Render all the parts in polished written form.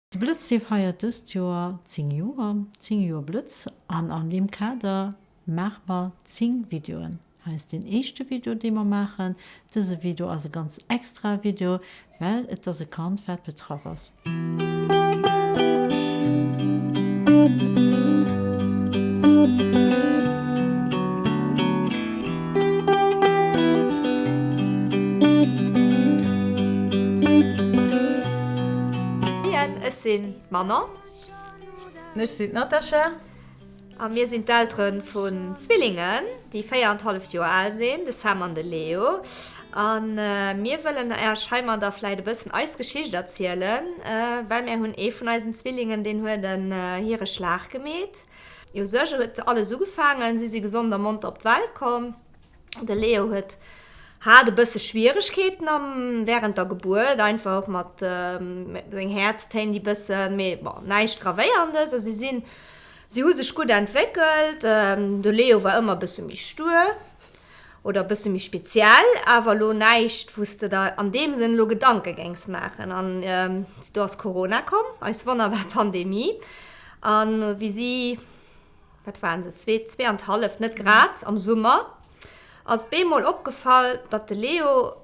De Blëtz dee feiert dëst Joer 10 Joer, 10 Joer Blëtz, an an deem Kader maache mer 10 Videoen. Hei ass deen éischte Video dee mer maachen. Dëse Video ass e ganz extrae Video, well et ass e Kand wat betraff ass. Moien, ech sinn d'Manon. An ech sinn d'Natasha. A mir sinn d'Eltere vun Zwillingen, déi 4 an d'halleft Joer al sinn, de Sam an de Leo. A mir wëllen Äech heimadder vläit e bëssen eis Geschicht erzielen, well mär hunn ee vun eisen Zwillingen, deen huet en Hireschlag gemeet. U sech huet alles ugefaangen, si si gesond a monter op d'Welt komm. De Leo huet hat e bësse Schwieregkeeten am während der Gebuert, einfach och mat seng Häerztéin déi bëssen, mee bon, näischt gravéierendes a si sinn, si hu sech gutt entwéckelt. De Leo war ëmmer e bësse méi stur oder e bësse méi speziell, awer elo näischt wou s de der an deem Sënn elo Gedanke géings maachen. An do ass Corona komm, eis wonnerbar Pandemie, an wéi si wat waren se, zwee, zweeanthallef, net grad, am Summer, ass bemol opgefall, datt de Leo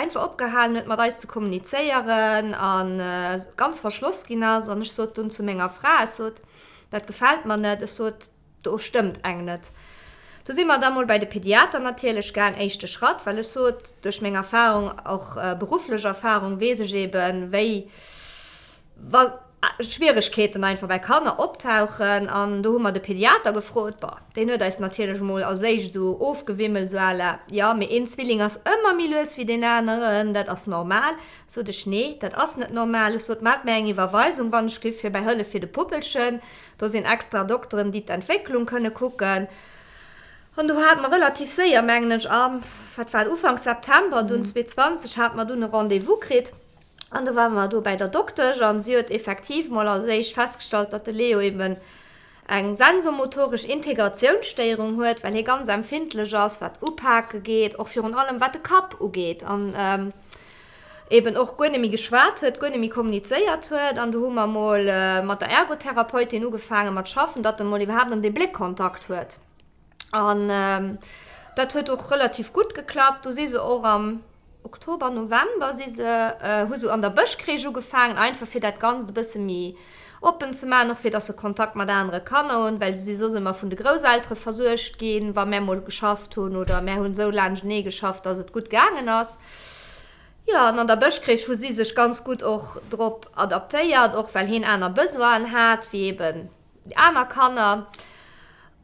einfach opgehalen huet mat eis ze kommunizéieren a ganz verschloss ginn ass. An ech sot dunn zu menger Fra, ech sot, dat gefält mer net, ech sot, do stëmmt eng net. Du si mer da mol bei de Pediater natierlech gaang, éischte Schratt, well ech sot, duerch meng Erfahrung, och berufflech Erfahrung, weess ech eben, wéi, wa Schwieregkeeten einfach bei Kanner optauchen an do hu mer de Pediater gefrot, bon, deen huet eis natierlech emol als éischt esou ofgewimmelt, esou à la, jo, mee een Zwilling ass ëmmer méi lues wéi deen aneren, dat ass normal. Sot ech, nee, dat ass net normal. Ech sot, maacht mir eng Iwwerweisung, wann ech giff, fir bei Hëllef fir de Puppelchen, do sinn extra Dokteren, déi d'Entwécklung kënne kucken. An do hate mer relativ séier, mengen ech, am, wat war et, Ufank September dunn 2020 hate mer dunn e Rendez-vous kritt. An do ware mer do bäi der Doktesch an si huet effektiv mol als éischt festgestallt, datt de Leo eben eng sensomotoresch Integrationsstéierung huet, well hie ganz empfindlech ass, wat Upake geet, och virun allem wat de Kapp ugeet an eben och guer net méi geschwat huet, guer net méi kommunizéiert huet. An do hu mer mol mat der Ergotherapeutin ugefaange mat schaffen, datt en mol iwwerhaapt erëm dee Bléckkontakt huet. An dat huet och relativ gutt geklappt. Do si se och am Oktober, November si se, hu se an der Bëschcrèche ugefaangen, einfach fir dat Ganzt e bësse méi oppen ze maachen, och fir datt se Kontakt mat anere Kanner hunn, well se si soss ëmmer vun de Grousseltere versuergt ginn, wa mär mol geschafft hunn oder mär hunn esou laanschtenee geschafft, datt et gutt gaangen ass. Jo, an an der Bëschcrèche hu si sech ganz gutt och drop adaptéiert, och well hien aner Besoinen hat, wéi eeben déi aner Kanner.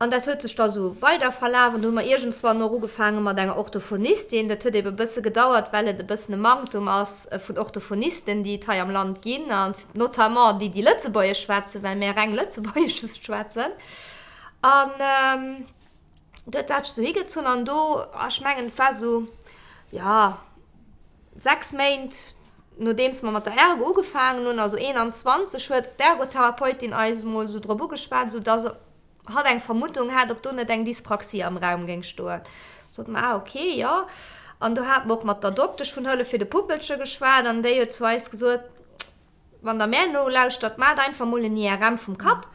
An dat huet sech da sou weider verlaf an du hu mer iergendswann och ugefaange mat enger Orthophonistin. Dat huet ebe bësse gedauert, well et e bëssen e Manktum ass vun Orthophonisten, déi et hei am Land ginn, an notamment déi, déi Lëtzebuergesch schwätzen, well mär reng Lëtzebuergesch just schwätzen. An du huet dat sech sou higezunn an do, ech mengen, et war sou, jo, 6 Méint nodeems mer mat der Ergo ugefaangen hunn, also 21, huet d'Ergotherapeutin eis emol esou drop ugeschwat, esou dass hatt eng Vermutung hat, ob do net eng Dyspraxie am Raum géing stoen. Sot mer, ah ok, jo. An do hate mer och mat der Doktesch vun Hëllef fir de Puppelche geschwat an déi huet zu eis gesot, Wann der mär nolauschtert, maacht einfach mol en IRM vum Kapp,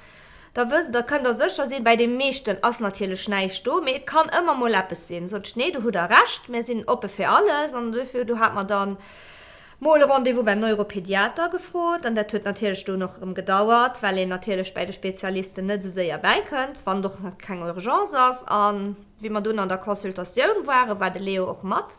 da wësst der, kënnt der sécher sinn, bäi de meeschten ass natierlech näischt do, mee et kann ëmmer mol eppes sinn. Sot ech, nee, do hutt der Recht, mär sinn oppe fir alles. An duerfir, do hat mer dann mol e Rendez-vous beim Neuropediater gefrot an dat huet natierlech dunn och erëm gedauert, well een natierlech bäi de Spezialisten net esou séier bäikënnt, wann et och nach keng Urgence ass. A wéi mer dunn an der Consultatioun waren, war de Leo och mat.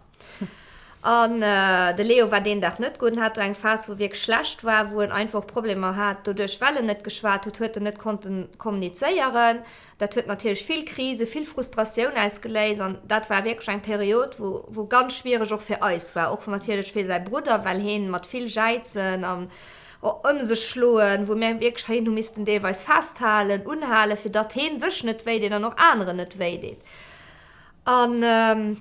An de Leo war deen Dag net gutt. En hat do eng Phas, wou wierklech schlecht war, wou en einfach och Problemer hat. Doduerch, well en net geschwat huet, huet en net konnte kommunizéieren. Dat huet natierlech vill Krise, vill Frustratioun ausgeléist. An dat war wierklech eng Period, wou, wou ganz schwiereg och fir eis war, och natierlech fir säi Brudder, well heen mat vill Jäizen an ëm sech schloen, wou mir wierklech hien hu missten deelweis festhalen, unhalen, fir datt heen sech net wéideet an och aneren net wéideet. An.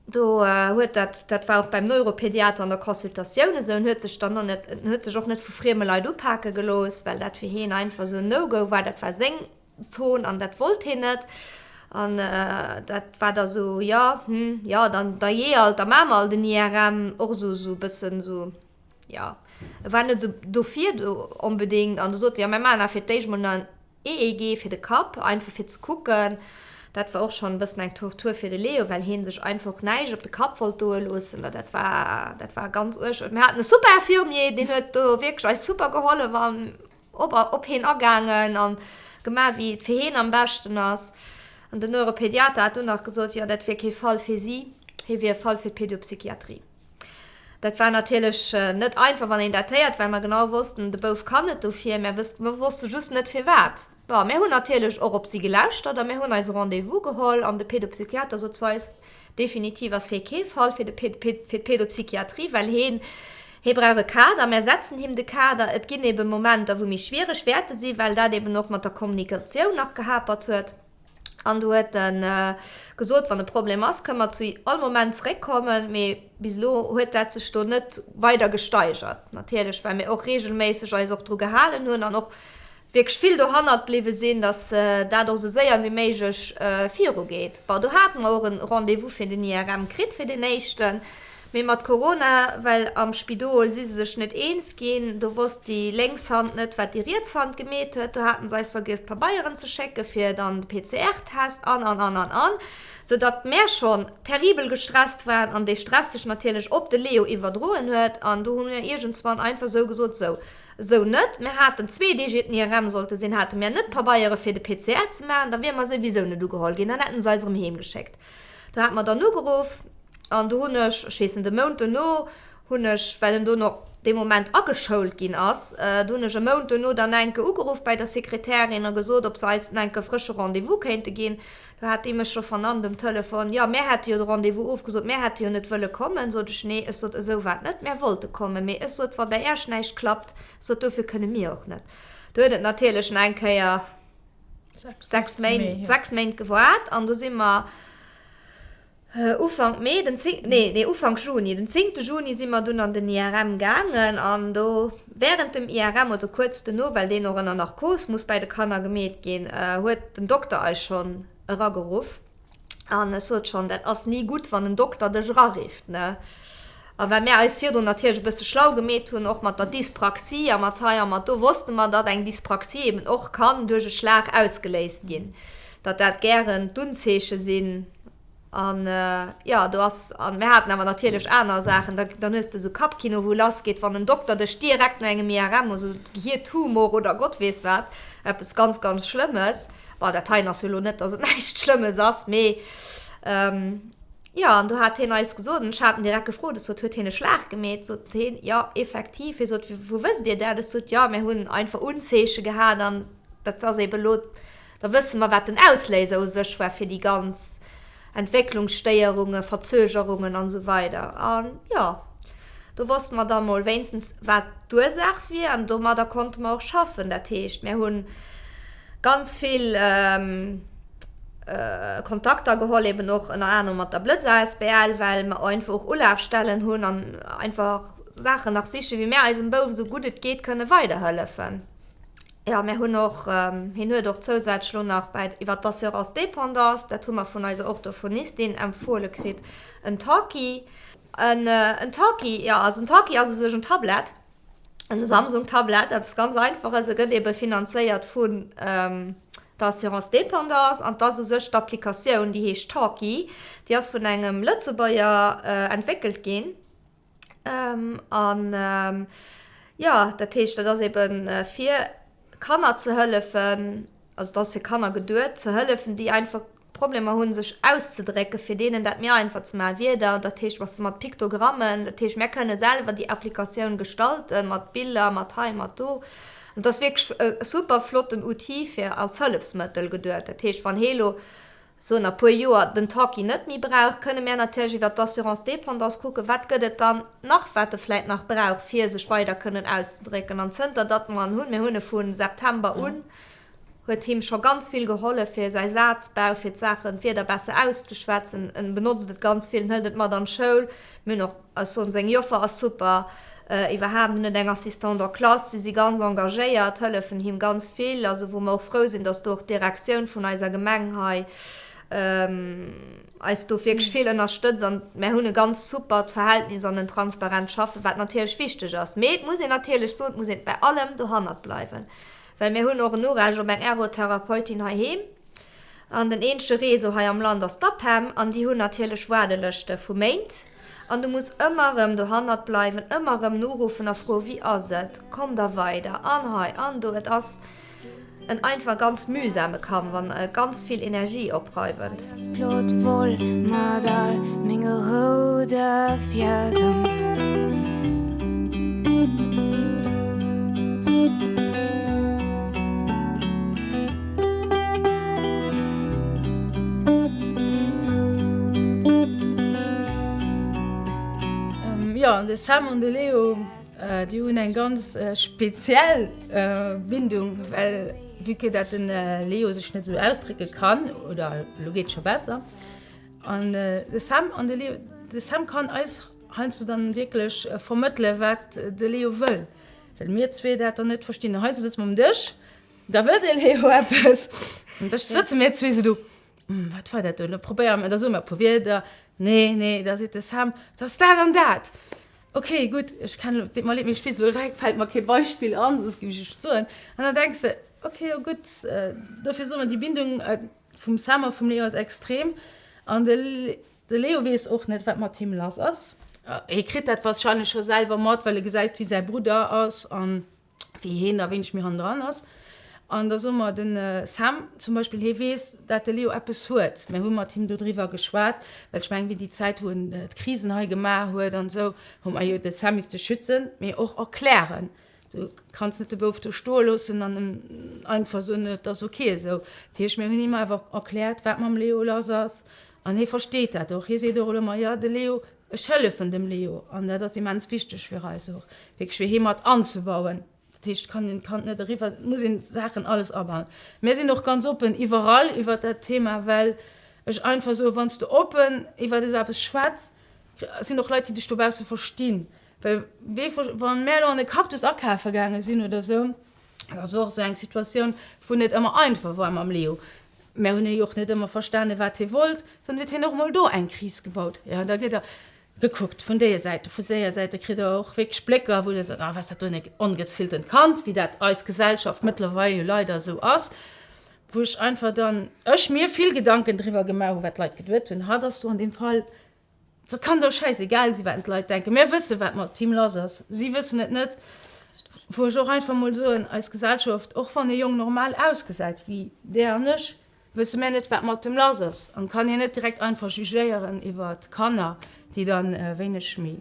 Do huet dat, dat war och beim Neuropediater an der Consultatioun esou, en huet sech dann och net, en huet sech och net vu frieme Leit upake gelooss, well dat fir hien einfach esou en No-Go war, dat war seng Zon an dat wollt hien net. An dat war da sou, jo, hm, jo, dann da jee alt, da maache mer alt en IRM, och esou, esou e bëssen esou. jo, e war net esou dofir do onbedéngt. An du sot e, jo, mir maachen awer fir d'éischt mol en EEG fir de Kapp, einfach fir ze kucken. Dat war och schonn e bëssen eng Tortur fir de Leo, well hie sech einfach och näischt op de Kapp wollt doe loossen. Dat war, dat war ganz uerg. Mir haten e super Infirmier, deen huet do wierklech eis super gehollef an op, op hien agaangen an gemaach, wéi et fir hien am beschten ass. An den Neuropediater hat dunn nach gesot, jo, dat wier kee Fall fir si, hie wier e Fall fir d'Pédopsychiatrie. Dat war natierlech net einfach, wann een dat héiert, well mer genau wossten, de Bouf kann net dofir, mä mer wosste just net firwat. Bon, mir hunn natierlech och op si gelauschtert a mir hunn eis e Rendez-vous geholl an de Pédopsychiater sot zu eis, definitiv ass hie kee Fall fir d'Pédopsychiatrie, well hien, hie brauch e Kader, mär setzen him de Kader. Et ginn ebe Momenter, wou méi schwiereg wäerte sinn, well dat eben och mat der Kommunikatioun nach gehapert huet. An do huet e gesot, wann e Problem ass, kënne mer zu all Moment zeréckkommen. Mee bis elo huet dat sech do net weider gesteigert. Natierlech, well mir och reegelméisseg eis och dru gehalen hunn an och wierklech vill dohannert bliwwe sinn, datt dat och esou séier wéi méiglech virugeet. Bon, do hate mer och e Rendez-vous fir den IRM kritt, fir deen éischten. Mee mat Corona, well am Spidol si se sech net eens ginn, do wosst déi lénks Hand net, wat déi riets Hand gemeet huet, do haten se eis vergiess d'Pabeieren ze schécke fir dann de PCR-Test an, an, an, an, an, sou datt mär schonn terribel gestresst waren an dee Stress sech natierlech op de Leo iwwerdroen huet. An do hu mir iergendswann einfach sou gesot, sou, sou net. Mir haten zwee Deeg iert den IRM sollte sinn, hate mär net d'Pabeiere fir de PCR ze maachen, da wiere mer souwisou net ugeholl ginn, dann hätten se eis erëm heem geschéckt. Do hate mer dann ugeruff. An do hunn ech, ech weess net, e Mount dono hunn ech, well en do nach dee Moment ageschoult ginn ass, do hunn ech e Mount dono dann enke ugeruff bäi der Sekretärin a gesot, ob se eis enke frësche Rendez-vous kéinte ginn. Do hat déi mech scho vernannt um Telefon, Jo, mär hätte jo de Rendez-vous ofgesot, mär hätte jo net wëlle kommen. Sot ech, Nee, ech sot, esou war et net, mär wollte kommen, mee ech sot, wa bäi Äerch näischt klappt, sot, dofir kënne mir och net. Do huet et natierlech nach eng Kéier 6 Méint, 6 Méint gewaart an do si mer, Ufank Mee, den 10, nee, nee, Ufank Juni, den 10. Juni si mer dunn an den IRM gaangen an do während dem IRM, also kuerz dono, well deen och ënner Narkos muss bäi de Kanner gemeet ginn, huet den Dokter eis schonn erageruff an ech sot schonn, dat ass ni gutt, wann en Dokter dech erarifft, ne? A well mär eis virdrun natierlech e bësse schlau gemeet hunn, och mat der Dyspraxie a mat hei a mat do, wosste mer, datt eng Dyspraxie eben och kann duerch e Schlag ausgeléist ginn, datt dat gären d'Unzeeche sinn. An jo, do ass, an mir haten awer natierlech aner Saachen, da dann hues de esou Kappkino wou lass geet, wann en Dokter dech direkt no engem IRM, esou Gehirtumor oder Gott weess wat, eppes ganz ganz Schlëmmes, bon dat heien ass jo elo net, datt et näischt Schlëmmes ass, mee jo, an do hat hien eis gesot, an ech hat en direkt gefrot, ech sot, huet hien e Schlag gemeet? Sot hien, jo effektiv, hie sot, wou wësst Dir dat? Ech sot, jo mir hunn einfach Unzeeche gehat an dat ass ebe elo Da wësse mer, wat den Ausléiser u sech war fir déi ganz Entwécklungsstéierungen, Verzögerungen an esou weider. An jo, do wosste mer da mol wéinstens, wat d'Ursaach wier an domadder konnte mer och schaffen. Dat heescht, mir hu ganz vill Kontakter geholl, eben och ënner anerem mat der Blëtz asbl, well mer einfach och Ulafstellen hunn an einfach Saachen nach sichen, wéi mir eisem Bouf esou gutt et geet kënne weiderhëllefen. Jo, mir hunn och, hien huet och zousätzlech elo nach bäi, iwwer d'Assurance dépendance, dat hu mer vun eiser Orthophonistin empfohle kritt, en Talkie. En, en Talkie, jo, also en Talkie ass u sech en Tablett, en Samsung-Tablett, eppes ganz Einfaches. E gëtt ebe finanzéiert vun der Assurance dépendance an 't ass u sech d'Applikatioun, déi heescht Talkie, déi ass vun engem Lëtzebuerger entwéckelt ginn. An jo, dat heescht, dat ass ebe fir Kanner ze hëllefen, also dat ass fir Kanner geduet, ze hëllefen, déi einfach Problemer hunn, sech auszedrécken, fir deenen dat méi einfach ze maachen. Wierder, dat heescht was mat Piktogrammen, dat heescht, mär kënne selwer déi Applikatioun gestalten, mat Biller, mat hei, mat do. An dat ass wierklech e super flotten Outil fir als Hëllefsmëttel geduet. Dat heescht, wann hee lo soen a puer Joer den Talkie net méi brauch, kënne mär natierlech iwwert d'Assurance dépendance kucken, wat gëtt et dann nach, wat e vläit nach brauch, fir sech weider kënnen auszedrécken. An zënter datt mer en hunn, mir hunn e vu September un, huet him scho ganz vill gehollef fir säi Sazbau, fir d'Saachen, d'Wierder besser auszeschwätzen. En benotzt et ganz vill, en hëlt et mat an d'Schoul. Mir hunn och, ech soen, seng Joffer ass super, iwwerhaapt, en huet eng Assistante en classe, si si ganz engagéiert, hëllefen him ganz vill, also wou mer och frou sinn, dass do och d'Direktioun vun eiser Gemeng hei. Eis do wierklech vill ënnerstëtzt an mär hunn e ganz supert Verhältnis an en transparent Schaffen, wat natierlech wichteg ass. Mee et muss een natierlech soen, et muss een bei allem dohannert bleiwen, well mir hunn och en Urecht op eng Ergotherapeutin heiheem an den eenzege Réseau hei am Land ass d'APEM an déi hunn natierlech Waardelëschte vu Méint an du muss ëmmer erëm dohannert bleiwen, ëmmer erëm noruffen a froen, wéi ass et, kommt der weider an hei an do. Et ass. En einfach ganz mühsame Kampf an ganz vill Energie opreiwend. Jo, de Sam an de Leo. Déi hunn eng ganz speziell Bindung, well vue que dat den Leo sech net esou ausdrécke kann, oder elo geet et scho besser, an de Sam an de Leo, de Sam kann eis heiansdo dann wierklech vermëttele wat de Leo wëll, well mir zwee dat dann net verstinn. Heiansdo sëtze mer um Dësch, da wëll de Leo eppes an da sëtze mir zwee esou do, Wat war dat do? Da probéiere mer, da soe mer e puer Wierder, nee, nee, da seet de Sam, dat ass dat an dat. Ok, gutt, ech kennen elo, deet mer leed, mee ech weess elo direkt, fält mer kee Beispill an, soss géif ech et soen. An dann denks de, ok, jo gutt, dofir soe mer, déi Bindung vum Sam a vum Leo ass extrem. An de de Leo weess och net, wat mat him lass ass. Hie kritt dat warscheinlech scho selwer mat, well e gesäit, wéi säi Brudder ass an. wéi heen da wéineg méi hannendran ass. An da soe mer, de Sam zum Beispill, hee weess, dat de Leo eppes huet. Mir hu mat him dodriwwer geschwat, well ech mengen, wéi déi Zäit, wou en d'Krisen hei gemaach huet an esou, hu mer jo de Sam misste schützen, mee och erklären. Du kanns net de Bouf do stoe loossen an em einfach soen, et ass ok esou. Dat heescht, mir hunn him awer erkläert, wat mam Leo lass ass. An hee versteet dat och. Hie seet och elo ëmmer, jo, de Leo, Ech hëllefen dem Leo, an dat ass immens wichteg fir eis och, wierklech fir hee mat anzebauen. Dat heescht, et kann een d'Kand net eriwwer, et muss een d'Saachen alles abauen. Mir sinn och ganz oppen iwwerall iwwert dat Thema, well ech einfach soen, wann s de oppen iwwert esou eppes schwätz, sinn och Leit, déi dech dobausse verstinn. Well wee, wa mär elo an e Cactus akafe gaange sinn oder esou, dat ass och esou eng Situatioun, wou net ëmmer einfach war mam Leo, Mär hunn jo och net ëmmer verstane wat hie wollt, dann huet hien och emol do eng Kris gebaut. Jo, da gëtt der gekuckt vun déier Säit, vu séier Säit, da kritt der och wierklech Blécker, wou der sot, ah, wat ass dat do en ongezilltent Kand, wéi dat eis Gesellschaft mëttlerweil jo leider esou ass, wou ech einfach dann, ech mir vill Gedanken driwwer gemaach hu wat d'Leit geduet hunn, hatt ass do an deem Fall Et kann der schäisegal sinn, wat d'Leit denken. Mir wëssen, wat mat him lass ass. Si wëssen et net. Wou ech och einfach mol soen, eis Gesellschaft, och wann e Jong normal ausgesäit wéi där an ech, wësse mär net, wat mat em lass ass. An kann hien net direkt einfach jugéieren iwwer Kanner, déi dann e wéineg méi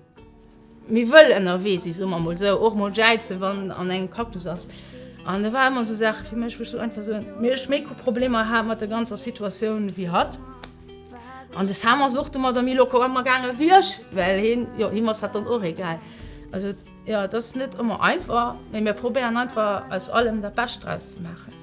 méi wëll ënnerwee sinn, soe mer mol esou, och mol jäizen, wann an engem Cactus ass. An da war ëmmer esou Saache fir mech, wou ech sou einfach soen, mee ech méi Problemer hat mat der ganzer Situatioun wéi hatt. An de Sam ass och domadder méi locker ëmmer gaange wéi ech, well hien, jo, him ass dat dann och egal. Also, jo, et ass net ëmmer einfach, mee mir probéieren einfach aus allem dat Bescht draus ze maachen.